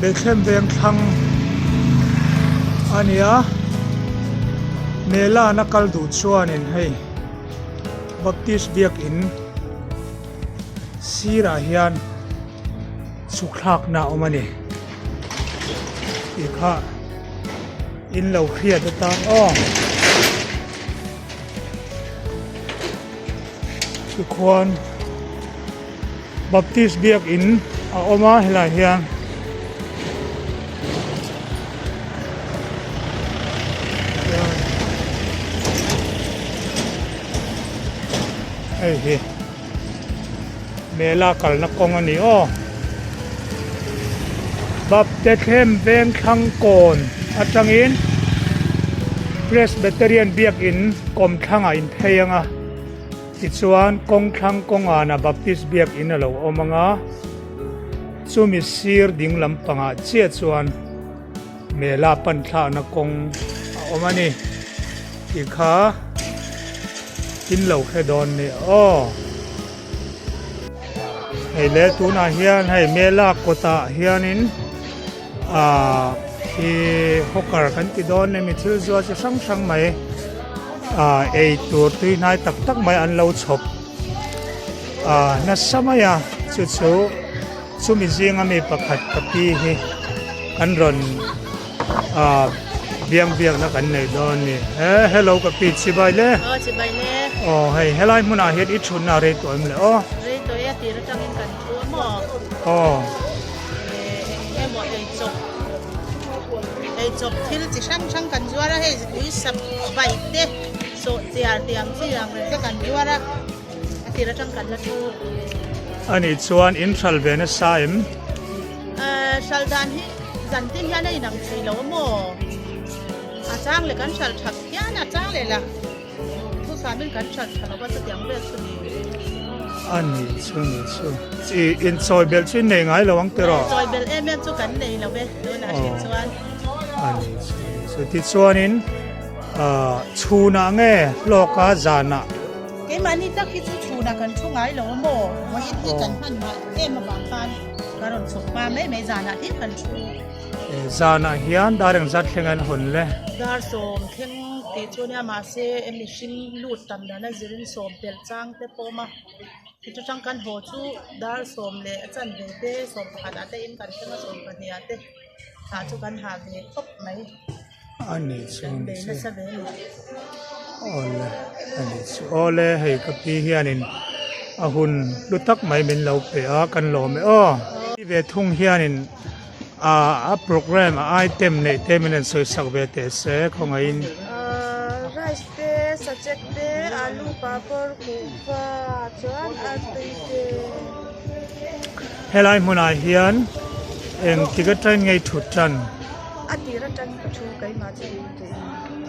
Bethlehem veng thlang a ni a, Mela na kal duh chuanin hei Baptist biakin sirah hian chhuk thlakna a awm a ni tih kha in lo hriat atan aw. Tikhuan Baptist biakin a awm a helai hian hei hi Mela kalna kawng a ni aw. Baptethlehem veng thlang kawn atangin Presbyterian biakin kawmthlangah in phei ang a, tichuan kawng thlang kawnganah Baptist biakin a lo awm ang a, chumi sir ding lampangah chiah chuan Mela pan thlakna kawng a awm a ni tih kha in lo hre dawn nia aw. Hei le tunah hian hei Mela kawtah hianin ah khi hawker kan ti dawn emi thil zuar chi hrang hrang mai ah ei tur tui hnai tak tak mai an lo chhawp ah nasa mai a chu chu. Chumi zinga mi pakhat ka pi hi kan rawn ah biang biakna kan nei dawn a ni. E hello ka pi chibai le. Aw chibai le. Aw hei helai hmunah hian i thutna a rei tawh em le aw. Rei tawh e a tir atangin kan thu a maw. Aw. Eng emaw ei chawp ei chawp thil chi hrang hrang kan zuar a hei ui sap bai te sawh chiar tiang chi ang reng te kan zuar a. A tir atang kan la thu. Ani chuan in hral ve nasa em? Hral dan hi zan tin hian a inang thei lo a maw? A chang leh kan hral that hian a chang leh la thusamin kan hral tha lo va chutiang vel chu ni. Ani chu ni chu. I inchawi belh chu in nei ngai lo ang tiraw? Chawi belh em em chu kan nei lo e tunah hriat chuan. Ani chu ni chu. Tichuanin chhunah nge hlawka zanah? Keimahni tak hi chu chhunah kan thu ngai lo a maw? Vawiin hi kan hman hma em avang khan ka rawn chhuk hma mai mai zanah hi kan thu. Zanah hian dar engzat thleng an hawn le? Dar sawm thleng tih chu nia mahse mihring lut tam dana zirin sawm pelh chang te pawh awm a, heti tang kan haw chu dar sawm leh a chanve te sawm pakhatah te in kan thleng a sawm pahnih ah te hah chu kan hah ve khawp mai. A nih chu ni chu awle a nih chu awle hei ka pi hianin a hun hlu tak mai min lo pe a kan lawm e aw ve thung hianin ah a programme a item neih te min rawn sawi sak ve teh se khawngaihin. Rice te sachek te alu papawr kuhva chuan artui te. Helai hmunah hian engtik atangin nge i thut tan? A tir atang ka thu keimah chu in tih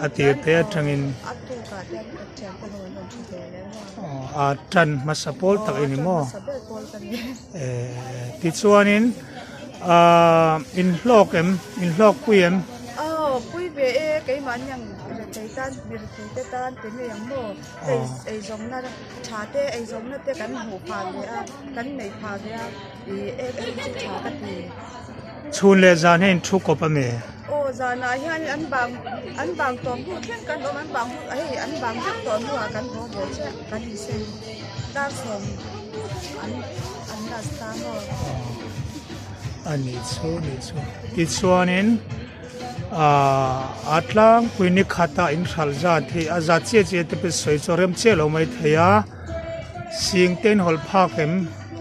A tir te atangin. A tukah te ka thian te ho an rawn thu ve leh maw. A tan hmasa pawl tak i ni maw? Aw tan hmasa ber pawl ka ni. Tichuanin inhlawk em? Inhlawk pui em? Aw pui ve e keimahni ang rethei tan mi rethei te tan ti mai ang maw? Hei eizawnna tha te eizawnna te kan hmuh phah ve a kan neih phah ve a ih ek hi chu tha ka ti. Chhun leh zan hi in thu kawp a mi? Aw zanah hian an bang an bang tawm hnu thleng kan awm an bang hnu hei an bang vek tawh hnuah kan haw ve chiah kan insem dar sawm an an last ta maw. A nih chu a nih chu tichuanin aah a tlangpui ni khata in hralh zat hi a zat chiah chiah te pawh sawi chu a rem chiah lo mai thei a. Sing te in hawlh phak em?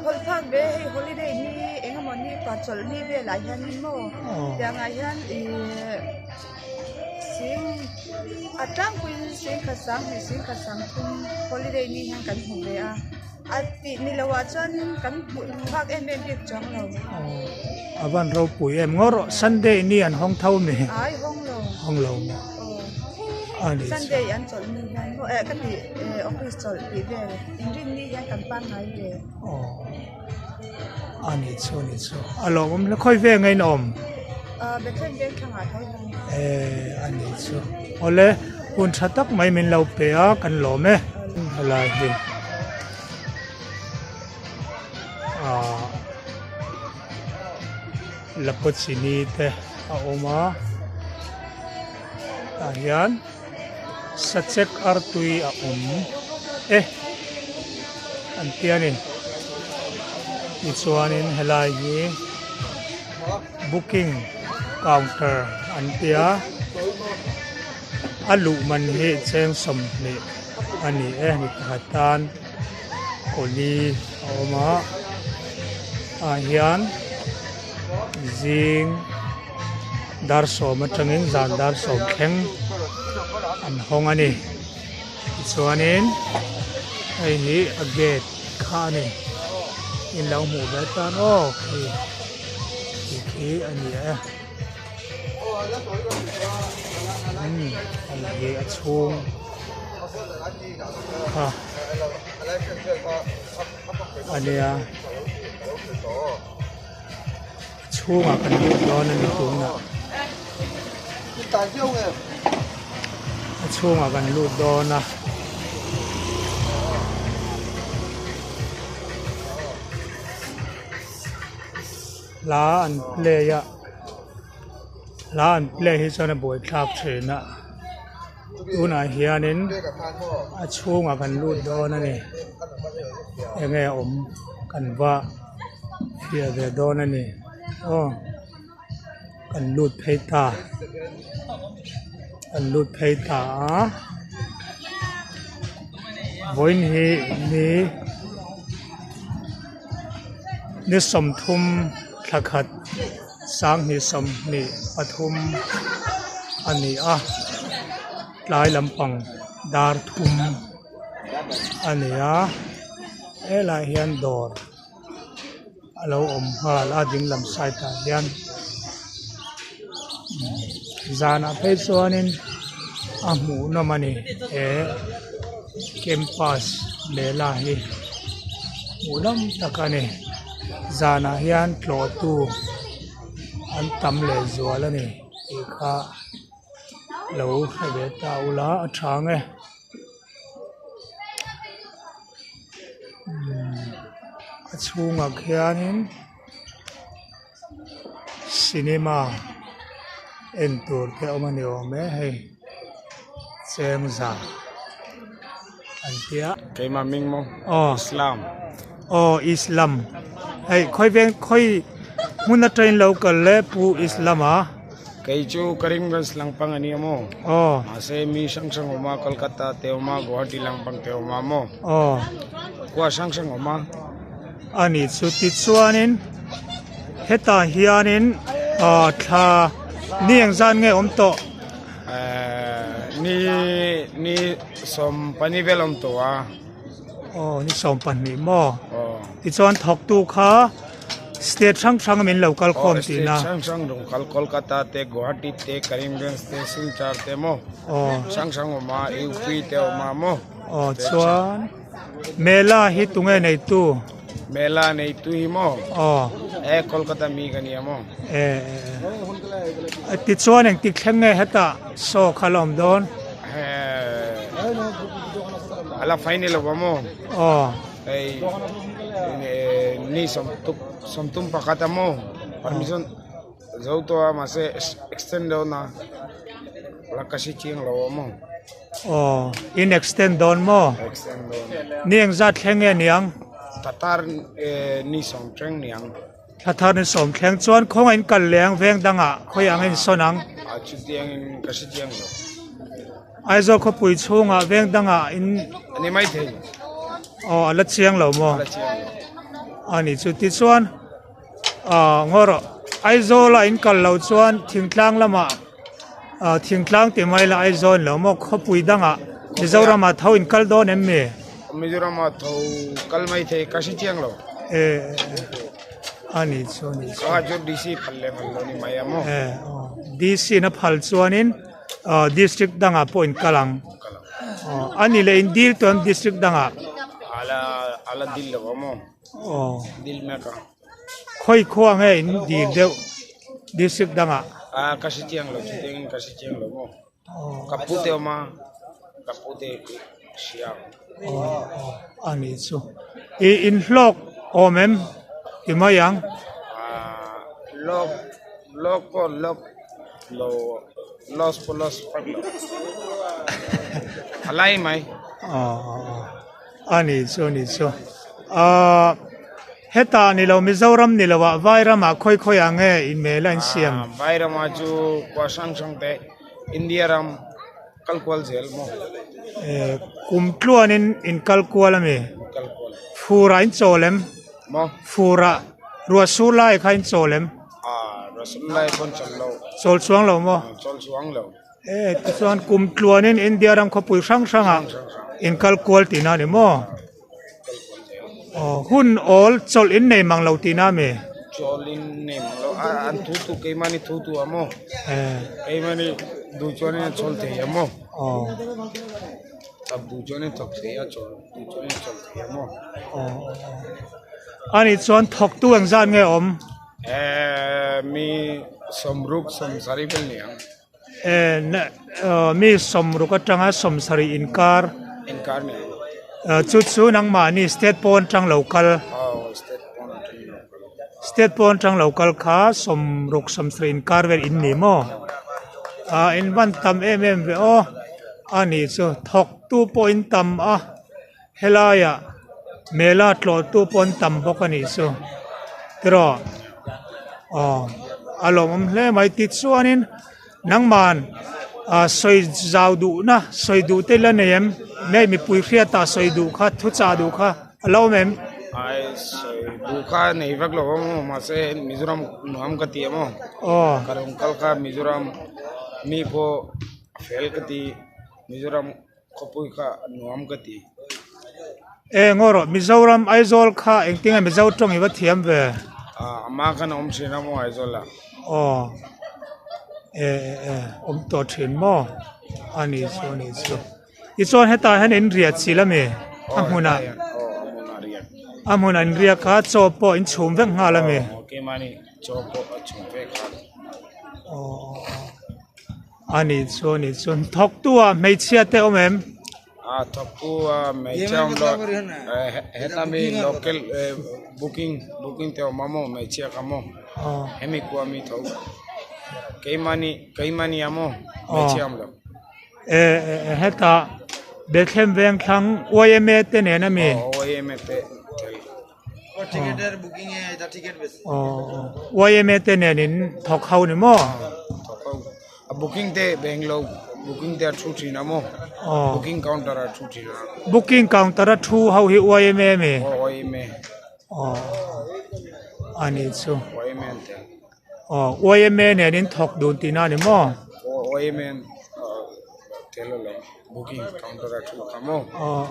Hawlh phak ve hei holiday ni eng emaw ni pa chawlh ni velah hian in maw tiangah hian ihh sing a tlangpuiin sing khat sang hnih sing khat sang thum holiday ni hian kan hmu ve a a tih ni loh ah chuan kan hmuh phak em em bik chuang lo. A van ropui em ngaw rawh Sunday ni an hawng tho mi? Ai hawng lo. Hawng lo maw? Aw Sunday an chawlh ni hian maw eh ka tih. Eh office chawlh tih vel inrin ni hian kan pangngai ve. Aw a nih chu a nih chu a lawmawm hle khawi veng a inawm? Ah Bethlehem veng thlangah tho hian. Eh a nih chu awle hun tha tak mai min lo pe a kan lawm e helai hi ah. Lapawchini te a awm a tah hian sachek artui a awm e an tia ni tichuanin helai hi booking counter an tia a luh man hi cheng 20 a ni e mi pakhat tan kawli a awm a tah hian zing dar sawm atangin zan dar sawm thleng an hawng a ni tichuanin hei hi a gate kha a ni in lo hmuh ve tan aw khi ti khi a ni e umm hei hi a chhung kha a nia a chhungah kan lut dawn a ni tunah a chhungah kan lut dawn a. Hla an play a hla an play hi chuan a buaithlak thin a. Tunah hianin a chhungah kan lut dawn a ni enge awm kan va fiah ve dawn a ni aw kan lut phei ta kan lut phei ta a vawiin hi ni ni 30 thla khat. Sanghnih 23 a ni a, tlai lampang dar thum a ni a, helaiah hian dawr a lo awm nghal a ding lam side ah hian zanah phei chuanin a hmuhnawm a ni he campus mela hi hmuhnawm tak a ni. Zanah hian tlawhtu an tam leh zual a ni tih kha lo hre ve ta ula a tha ang e umm a chhungah khianin cinema en tur te a awm a ni awm e hei chengza an tia. Keimah hming maw? Aw. Islam. Aw Islam. Hei khawi veng khawi hmun atangin lo kal le Pu Islam a. Kei chu Karimganj langpang a nia maw? Aw. Mahse mi hrang hrang awm a Kolkata te awm a Guwahati langpang te awm a maw? Aw. Khua hrang hrang awm a. A ni chu tichuanin hetah hianin thla ni engzat nge awm tawh? Ni ni 12 vel awm tawh a. Aw ni 12 maw? Tichuan thawktu kha state hrang hrang min lo kal khawm tihna. State hrang hrang rawn kal Kolkata te Guwahati te Karimganj te Silchar te maw? Hrang hrang awm a UP te awm a maw? Aw chuan. Mela hi tunge neitu? Mela neitu hi maw? Aw. E Kolkata mi ka nia maw? E e. Tichuan engtik thleng nge hetah saw kha la awm dawn? He ala final lo maw? Aw. Hei ni 31 a maw? Permission zo tawh a mahse extend dawn a la ka hre chiang lo a maw? Aw, in extend dawn maw? Extend dawn. Ni engzat thleng nge niang? Thla thar ni 10 thleng niang. Thla thar ni 10 thleng chuan khawngaih in kal leng veng dangah khawi ang in sawn ang? A chutiang in ka hre chiang lo. Aizawl khawpui chhungah veng dangah in. Ani mai thei. Aw, a la chiang lo maw? A la chiang lo. A ni chu tichuan Aw ngaw rawh Aizawl a in kal loh chuan thingtlang lamah ah thingtlang ti mai la Aizawl lo maw khawpui dangah Mizoram ah tho in kal dawn em mi? Mizoram ah tho kal mai thei ka hre chiang lo. E a ni chu a ni chu. Kha chu DC phal leh phal lo ni mai a maw? E aw DC na phal chuanin ah district dangah pawh in kal ang. Aw a ni leh in dil tawn district dangah. Ala ala dil lo a maw? Aw. Dil mek a. Khawi khua nge in dil deuh district dangah? A ka hre chiang lo chutiang in ka hre chiang lo maw. Ka pu te awm a, ka pu te hria ang. Aw aw a nih chu. I in hlawk awm em ti mai ang? Hlawk. Lawk pawh lawk lo loss pawh loss vak lo a lai mai. A ni chu a ni chu ahh hetah ni lo Mizoram ni lo ah Vairam ah khawi khawi ah nge in mel a in siam? Vairam ah chu khua hrang hrang te India ram kal kual zel maw? Kum tluan in in kal kual a mi? Kal kual. Fur ah in chawl em? Maw? Fur ah ruah sur lai kha in chawl em? Ah ruah sur lai pawn chawl lo. Chawl chuang lo maw? Chawl chuang lo. E tichuan kum tluan in India ram khawpui hrang hrang ah in kal kual tihna a ni maw? Aw hun awl chawlh in nei mang lo tihna a mi? Chawlh in nei mang lo a an thu tu keimahni thu tu a maw? Keimahni duh chuan in a chawl thei a maw? Aw. Thawk duh chuan in thawk thei a chawl duh chuan in chawl thei a maw? Aw ani chuan thawktu engzat nge awm? Mi sawmruk sawmsarih vel ni ang. Mi sawmruk atanga sawmsarih inkar inkar ni chu chu nangmahni state pawn atang lo kal state pawn atang lo kal kha sawmruk sawmsarih inkar vel in ni maw ah in van tam em em ve aw a nih chu thawk tu pawh in tam a helaiah mela tlawh tu pawh an tam bawk a nih chu tiraw aw a lawmawm hle mai tichuanin nangman ah sawi zau duhna sawi duh te la nei em nge mipui hriatah sawi duh kha thu chah duh kha a lo awm em? Ai sawi duh kha nei vak lo ang maw mahse Mizoram nuam ka ti a maw ka rawn kal kha Mizoram mi pawh a fel ka ti Mizoram. Khawpui kha nuam ka ti. E ngaw rawh Mizoram Aizawl kha engtin nge Mizo tawng i va thiam ve? Ah ama khan a awm thin a maw Aizawl ah. Aw e e e awm tawh thin maw a ni chu a ni chu. Tichuan hetah hian in riah chilh a mi a hmunah? Aw a hmunah riak. A hmunah in riak a chaw pawh in chhum vek nghal a mi? Aw keimahni chaw pawh a chhum vek nghal. Aw. A nih chu a nih chu thawktu ah hmeichhia te awm em? A thawktu ah hmeichhia awm lo heta mi local booking booking te awm a maw hmeichhia kha maw hemi khua mi tho keimahni keimahni a maw hmeichhia awm lo. E heta Bethlehem Vengthlang yma te nen a mi? Aw yma te tel. Yma te nen in thawk ho ni maw? Thawk ho. A booking te bank lo booking te a thu thin a maw? Booking counter a thu thin a. Booking counter a thu ho hi yma mi? Aw yma. Aw a nih chu. Yma an tel. Aw yma nen in thawk dun tihna a ni maw? Aw yma an tel a lo booking counter a thu kha maw? Aw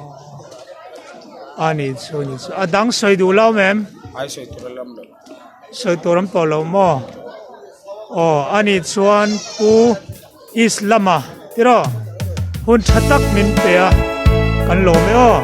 a nih chu a nih chu a dang sawi duh lo em? Ai sawi tur a lam lo. Sawi tur an pawh lo maw? Aw a nih chuan Pu Islama tiraw hun tha tak min pe a kan lawm e aw.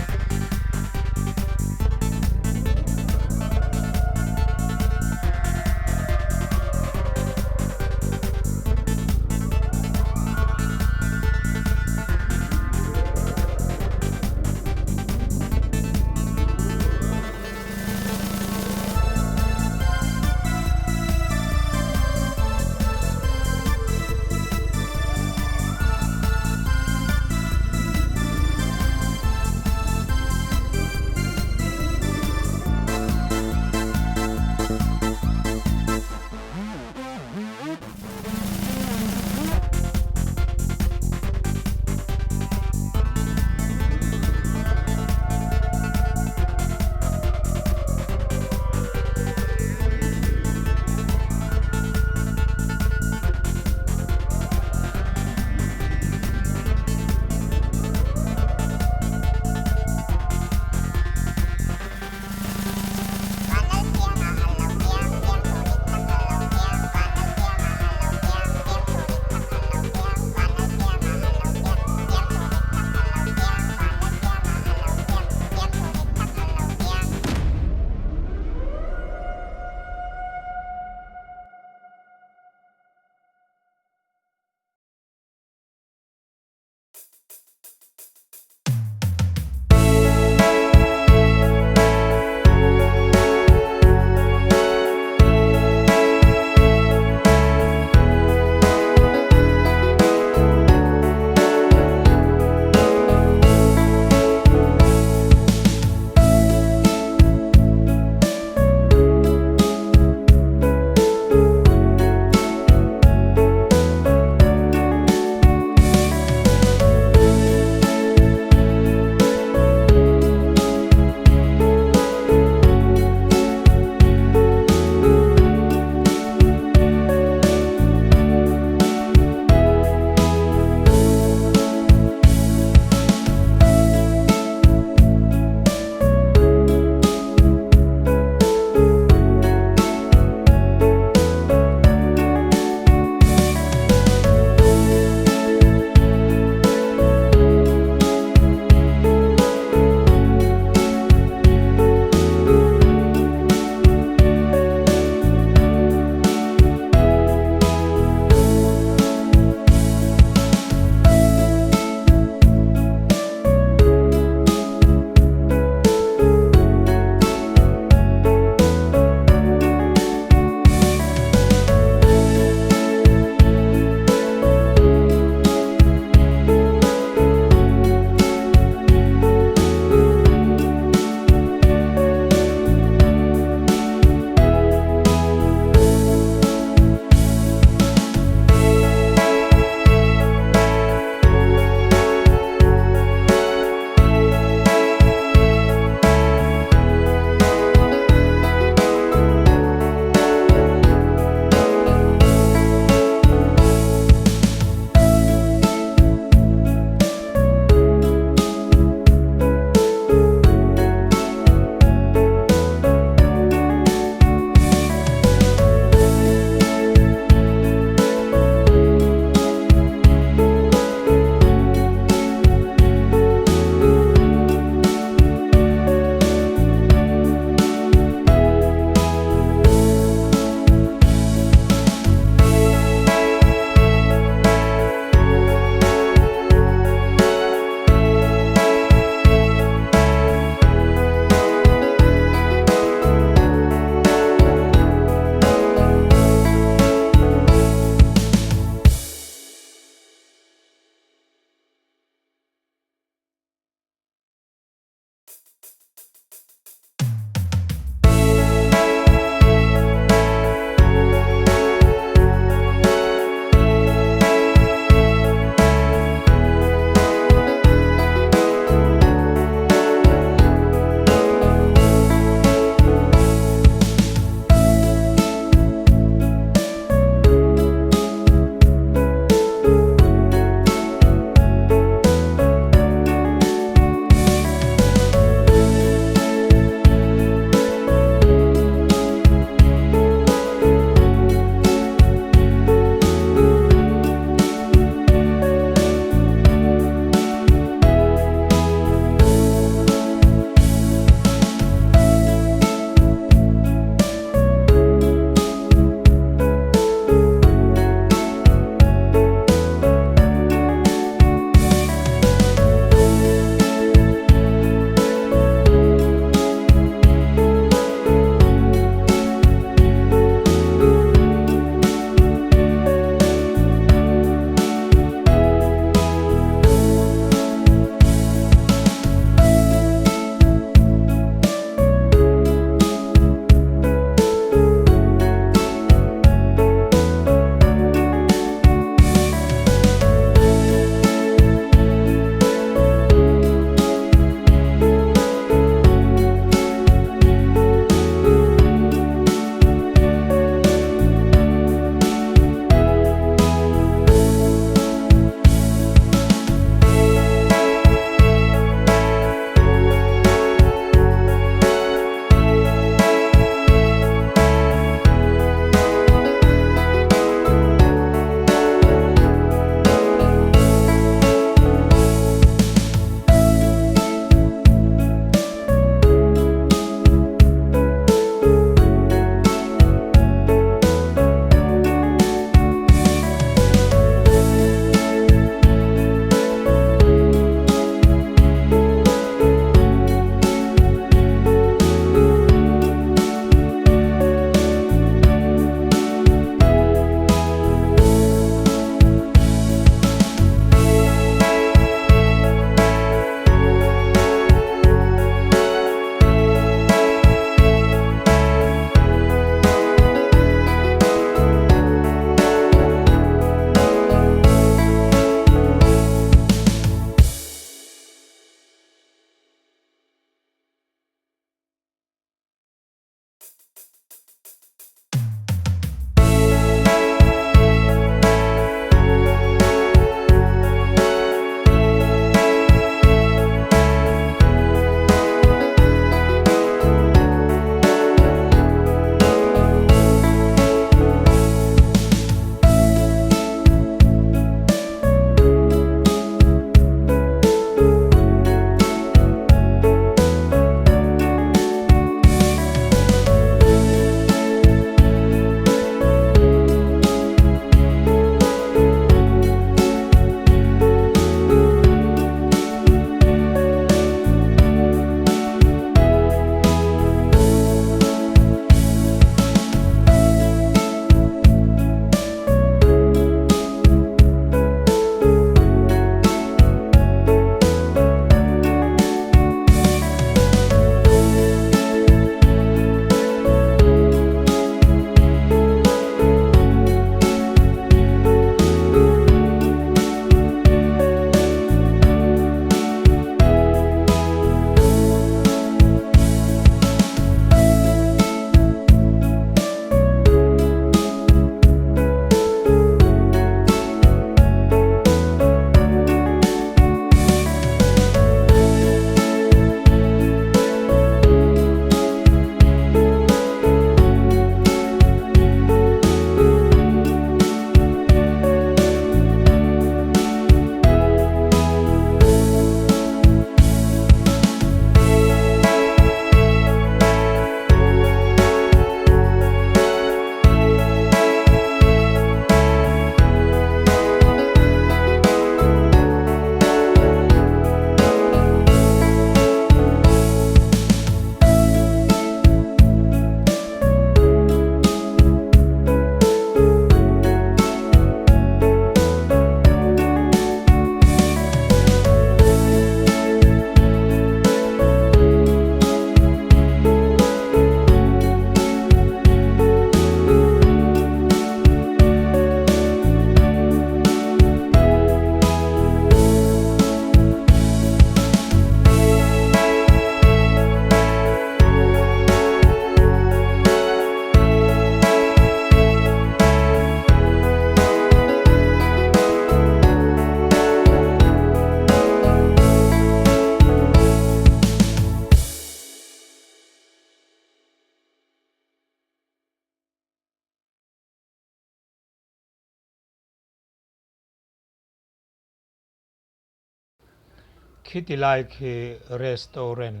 Khiti lai khi restaurant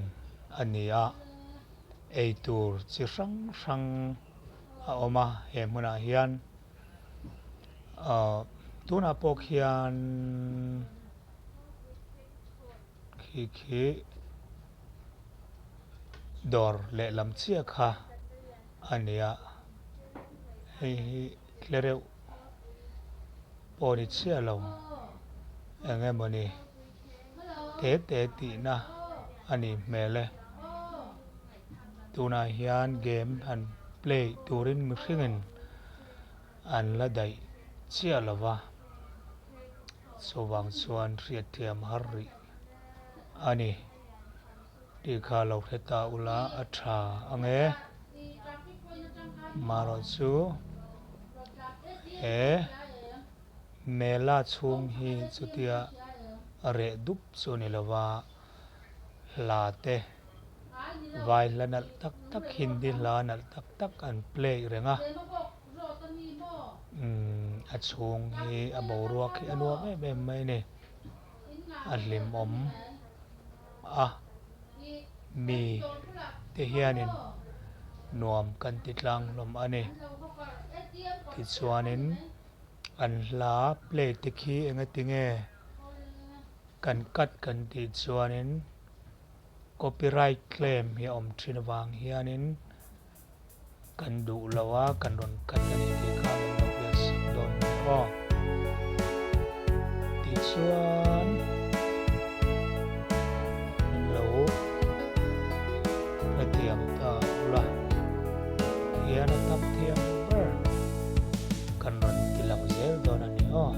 a ni a, eitur chi hrang hrang a awm a he hmunah hian ahh tunah pawh khian khi khi dawr lehlam chiah kha a ni a hei hi tlereuh pawh ni chiah lo eng emawni te te tihna a nih hmel e tunah hian game han play turin mihringin an la daih chiah lo va chuvang chuan hriatthiam har rih a ni. Tih kha lo hre ta ula a tha ang e. Marawh chu he mela chhung hi chutia reh dup chu ni lova hla te vai hla nalh tak tak Hindi hla nalh tak tak an play reng a. Umm a chhung hi a boruak hi a nuam em em mai a ni. A hlimawm. a mi te hianin nuam kan ti tlang hlawm a ni. Tichuanin an hla play te khi engatinge kan cut kan tih chuanin copyright claim hi a awm thin avang hianin Kan duh lo a, kan rawn cut a ni tih kha min lo hriat sak dawn ni aw. Tichuan min lo hrethiam ta ula, hian a tam thiam ber kan rawn ti lang zel dawn a ni aw.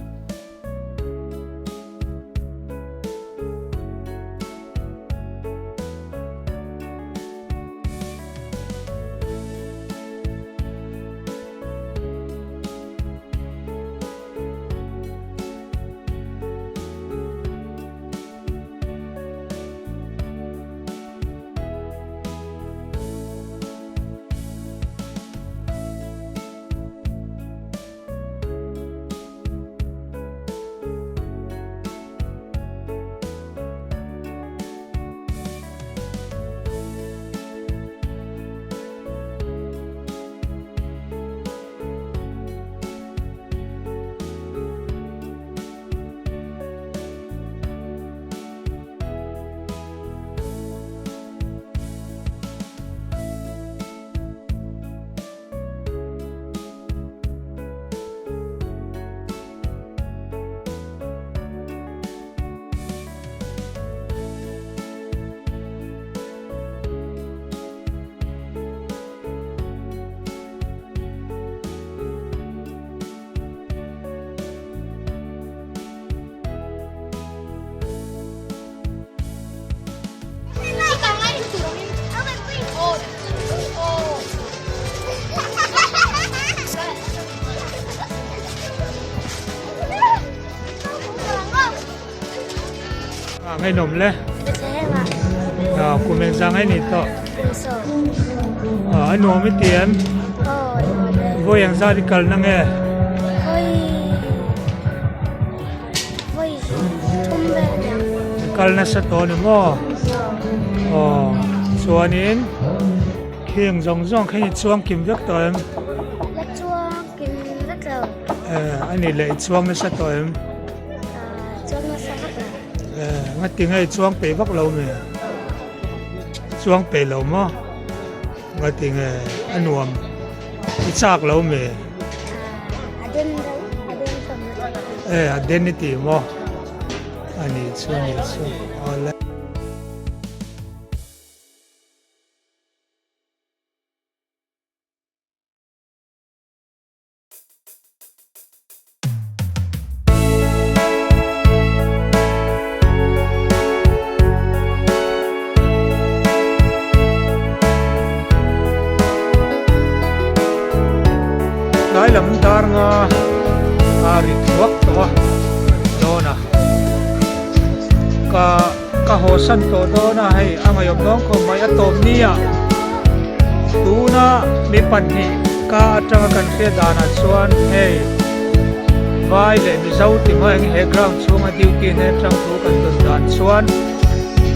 Ngaihnawm le. Kum engzah ngai ni tawh? A nuam i ti em? Vawi engzat i kalna nge? Kal nasa tawh ni maw? Aw chuanin khing zawng zawng khin i chuang kim vek tawh em? La chuang kim vek lo. Eh a nih leh i chuang nasa tawh em? Chuang nasa vak lo. Eh ngati nge i chuang peih vak lo mi? Chuang peih lo maw? Ngati nge a nuam i chak lo mi? A den deuh a den hlawm lutuk. E a den i ti maw? A nih chu a nih chu awle. Tlai lam dar nga a ri thuak tawh a dawn a ka ka haw san tawh dawn a hei a ngaihawm dawn khawp mai a tawp ni ah tuna mi pahnih ka atanga kan hriat danah chuan hei vai leh mizo ti mai ang he ground chhunga duty hnen atang thu kan tawn dan chuan.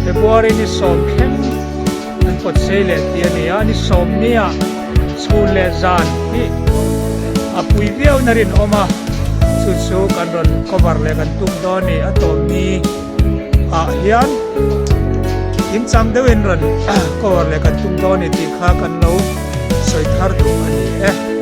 February ni sawm thleng an pawt sei leh tih a ni a, ni sawm nia chhun leh zan hi a pui viau na rinawm a, chu chu kan rawn cover leh kan tum dawn a ni. A tawp ni ah hian kimchang deuhin rawn cover leh kan tum dawn a ni tih kha kan lo sawi thar duh a ni e.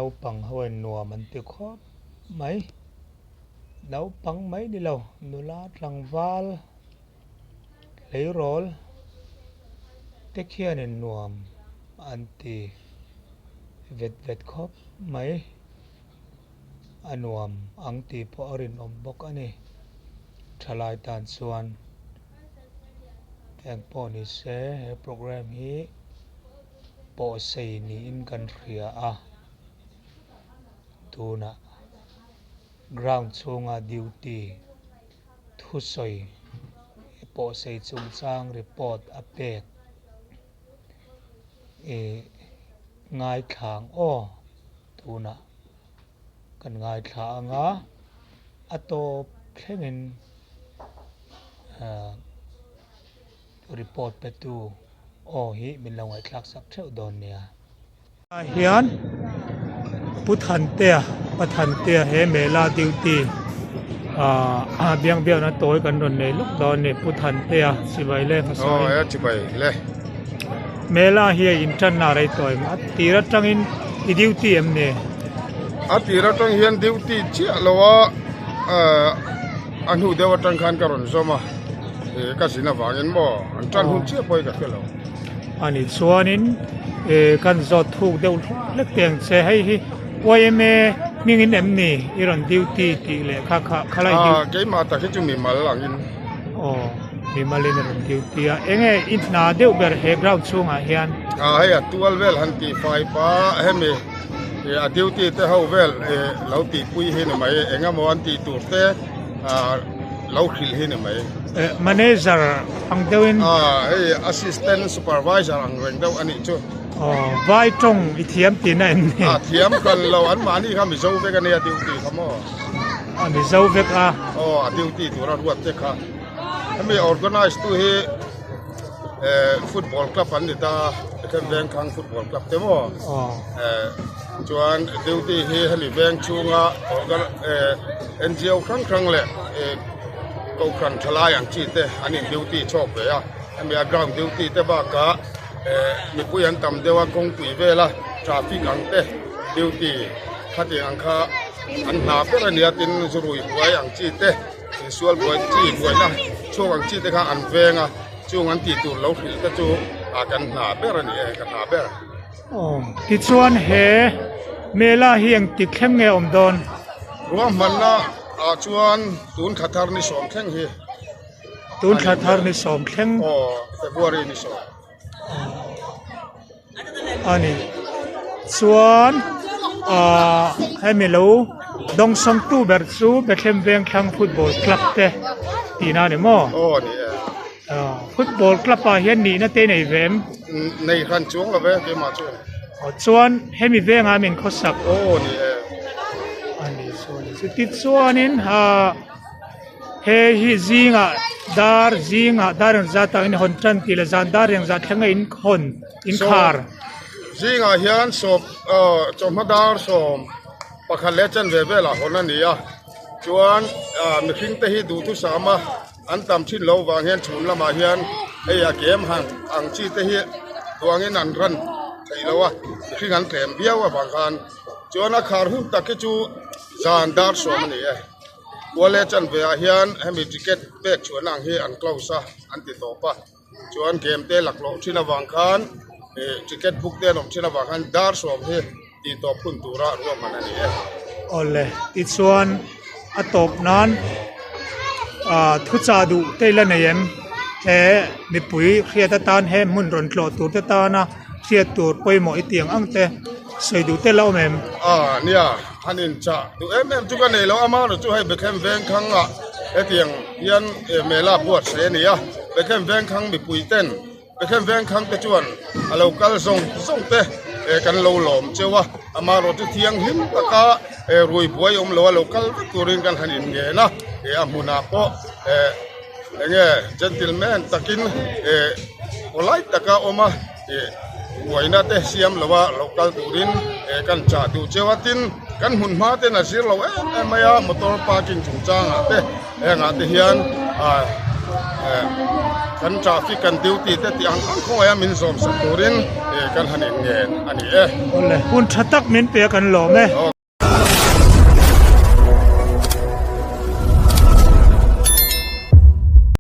Naupang ho in nuam an ti khawp mai. Naupang mai ni lo, nula tlangval hleirawl te khianin nuam an ti vet vet khawp mai. A nuam ang tih pawh a rinawm bawk a ni. Thalai tan chuan eng pawh ni se he programme hi pawhsei niin kan hria a, tunah ground chhunga duty thusawi pawhsei chungchang report a pek ih ngaithlang aw tunah kan ngaithla ang a, a tawp thlengin ah. Report pe tu aw hi min lo ngaihthlak sak theuh dawn nia. Ah hian Pu Thantea Pa Thantea he Mela duty ah biang biakna tawi kan rawn nei lawk dawn a ni Pu Thantea chibai le hmasa in. Aw chibai le. Mela hi a intanna a rei tawi a tir atangin i duty em ni? A tir atang hian duty chiah lo a a hnu deuh atang khan ka rawn zawm a. Eh ka zin avangin maw an tan hun chiah pawh hi ka hre lo. Ani chuanin eh kan zawt thuk deuh hlek teh ang che hei hi YMA hmingin em ni i rawn duty tih leh kha kha khalai duty. Ah keimah tak hi chu mimal angin. Aw mimalin a rawn duty a enge i hna deuh ber he ground chhungah hian. Ah hei a tual vel han tih fai pa hemi eh a duty te ho vel eh lo tihpui hi ni mai engemaw an tih tur te ah. Lo hrilh hi ni mai. Manager ang deuhin. Ah hei assistant supervisor ang reng deuh a nih chu. Aw vai tawng i thiam tihna em ni? Ah thiam kan lo an mahni kha Mizo vek a nia duty kha maw? A Mizo vek a. Aw a duty tura ruat te kha. Hemi organize tu hi eh football club an ni ta Pathian Vengthlang football club te maw? Aw. Eh chuan duty hi hemi veng chhunga organ eh. NGO hrang hrang leh Kohhran thalai ang chi te an in duty chhawk ve a, hemi a ground duty te bakah mipui an tam deuh a kawngpui vela traffic ang te duty khatiang ang kha an hna ber a nia tin zurui buai ang chi te insual buai chi buaina chhuak ang chi te kha an veng a chung an tih tur lo hrilh te chu kan hna ber a ni e ka hna ber. Aw, tichuan he Mela hi engtik thleng nge awm dawn? Ruahmanna ah chuan tun thla thar ni sawm thleng hi. Tun thla thar ni sawm thleng? Aw, February ni sawm. A ni. Chuan ah hemi lo dawngsawngtu ber chu Bethlehem Vengthlang Football Club te tihna a ni maw? Aw, ni e. Football club ah hian nihna te nei ve em? Nei hran chuang lo ve keimah chuan. Aw chuan hemi vengah min khawsak. Aw ni e. A ni chu a ni chu tichuanin he hi zingah dar zingah dar eng zat ah in hawn tan tih leh zan dar eng zat thleng a in hawn in khar. Zingah hian sawm chawhma dar sawm pakhat leh chanve velah hawn a ni a chuan mihring te hi duhthusam a. An tam thin lo vang hian chhun lamah hian hei a game hang ang chi te hi duangin an run thei lo a, mihring an tlem viau avang khan chuan a khar hun tak hi chu zan dar sawm a ni e. Kuala chanve ah hian hemi ticket pek chhuahna ang hi an close a an ti tawp a, chuan game te laklawh thin avang khan ih ticket book te an awm thin avang khan dar sawm hi tih tawp hun tura ruahman a ni e. Awle, tichuan a tawp nan ah thuchah duh te ila nei em? He mipui hriat atan he hmun rawn tlawh tur te tana hriat tur pawimawh i tih ang ang te sawi duh te la awm em? Ah nia, han inchah duh em em chu ka nei lo, amaherawhchu chu hei Bethlehem Vengthlang ah hetiang hian mela buatsaih a ni a, Bethlehem Vengthlang mipui ten Bethlehem Vengthlang te chuan a lo kal zawng zawng te kan lo lawm cheu a, amaherawh chu thianghlim taka rui buai awm lo a lo kal vek turin kan han inngen a, a hmunah pawh enge gentleman takin polite taka awm a buaina te siam lo a lo kal turin kan chah duh cheu a, tin kan hmun hma ten a zir lo em em mai a motor parking chungchangah te hengah te hian. Kan traffic kan duty te tih ang ang khawngaih a min zawm sak turin kan han inngen a ni e. Awle, hun tha tak min pe a kan lawm e.